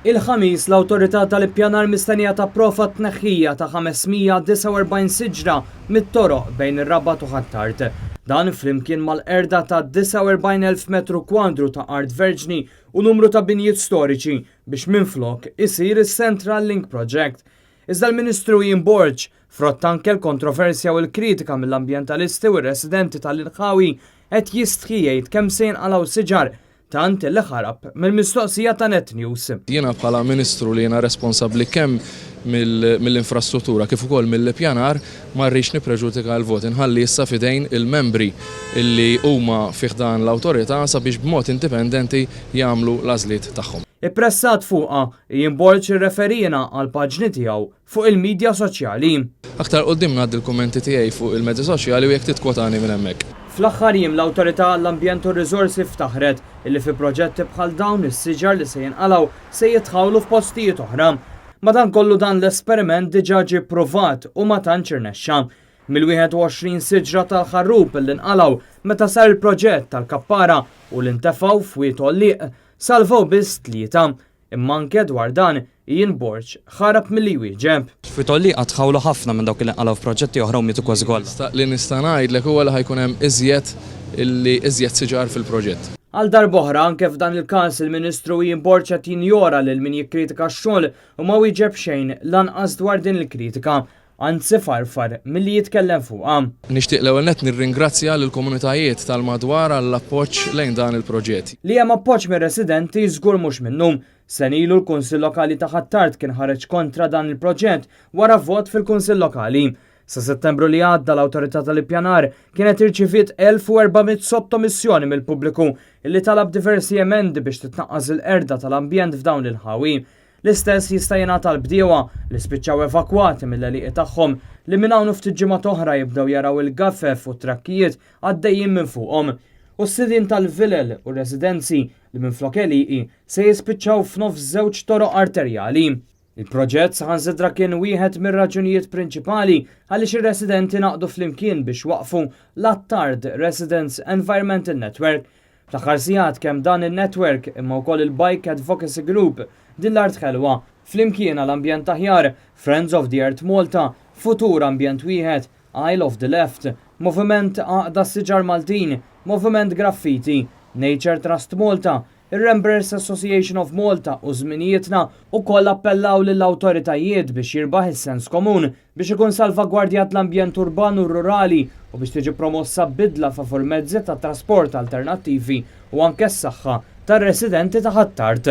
Il-Ħamis l-Awtorità tal-Ippjanar mistennija tapprova t-tneħħija ta' 549 siġra mit-toroq bejn ir-Rabat u Ħ'Attard. Dan flimkien mal-qerda ta' 49,000 metru kwadru ta' art verġni u numru ta' binjiet storiċi biex minflok isir is-Central Link Project. Iżda l-Ministru Ian Borg, frott anke l-kontroversja u l-kritika mill-ambjentalisti u r-residenti tal-inħawi, qed jistħi jgħid kemm se jinqalgħu siġar tant li ħarab mill-mistoqsija ta' Net News. Jiena bħala Ministru li jiena responsabbli kemm mill-infrastruttura kif ukoll mill-ippjanar ma rridx nippreġudika l-vot. Inħalli issa f'idejn il-membri li huma fi ħdan l-awtorità sabiex b'mod indipendenti jagħmlu l-għażliet tagħhom. Ippressat fuqha, Ian Borg irreferiena għall-paġni tiegħu fuq il-midja soċjali. Aktar 'l quddiem ngħaddi l-kummenti tiegħi fuq il-mezzi soċjali u jekk titkwotani minn hemmhekk. Fl-aħħar jiem l-Awtorità għall-Ambjent u r-Riżorsi ftaħret illi fi proġetti bħal dawn is-siġar li se jinqalgħu se jitħawlu f'postijiet oħra. Madankollu dan l-esperiment diġà ġie ppruvat u ma tantx irnexxa. Mill-21 siġra tal-ħarrub li nqalgħu meta sar il-proġett tal-Kappara u li ntefgħu f'Wied Għollieq, salvaw biss tlieta. Imma anke dwar dan, Ian Borg ħarab milli jwieġeb. F'Witolli għad tħawlu ħafna minn dawk li nqalgħu f'proġetti oħra u mietu kważi kollha. Li nista' ngħidlek huwa li ħa jkun hemm iżjed li iżjed siġar fil-proġett. Għal darb'oħra, anke f'dan il-każ, il-Ministru Ian Borg qed jinjora lil min jikkritika x-xogħol u ma wieġeb xejn lanqas dwar din il-kritika. Anzi farfar milli jitkellem fuqha. Nixtieq l-ewwel nett nirringrazzja lill-komunitajiet tal-madwar għall-appoġġ lejn dan il-proġett. Li hemm appoġġ mir-residenti żgur mhux minnu. Sena ilu l-Kunsill Lokali ta' Ħ'Attard kien ħareġ kontra dan il-proġett wara vot fil-Kunsill Lokali. Sa Settembru li għadda l-Awtorità tal-Ippjanar kienet irċiviet 1,400 sottomissjoni mill-pubbliku li talab diversi emendi biex titnaqqas il-qerda tal-ambjent f'dawn l-inħawi. L-istess jista' jingħad għall-bdiewa li spiċċaw evakwati mill-għelieqi tagħhom li minn hawn u ftit ġimgħat oħra jibdew jaraw il-gafef u t-trakkijiet għaddejjin minn fuqhom. U s-sidien tal-vilel u residenzi li minflok għelieqi se jispiċċaw f'nofs żewġ toroq arterjali. Il-proġett saħansitra kien wieħed mir-raġunijiet prinċipali għaliex ir-residenti ngħaqdu flimkien biex waqfu l-Attard Residents Environmental Network. Fl-aħħar sigħat kemm dan in-network imma wkoll il-Bike Advocacy Group, Din l-Art Ħelwa, Flimkien għal Ambjent Aħjar, Friends of the Earth Malta, Futur Ambjent Wieħed, Isle of the Left, Moviment Għaqda Siġar Maltin, Moviment Graffiti, Nature Trust Malta, Ir-Rembrers Association of Malta u Żminijietna wkoll appellaw lill-awtoritajiet biex jirbaħ is-sens komun biex ikun salvagwardjat l-ambjent urban u rurali u biex tiġi promossa bidla favur mezzi ta' trasport alternattivi u anke s-saħħa tar-residenti ta' Ħ'Attard.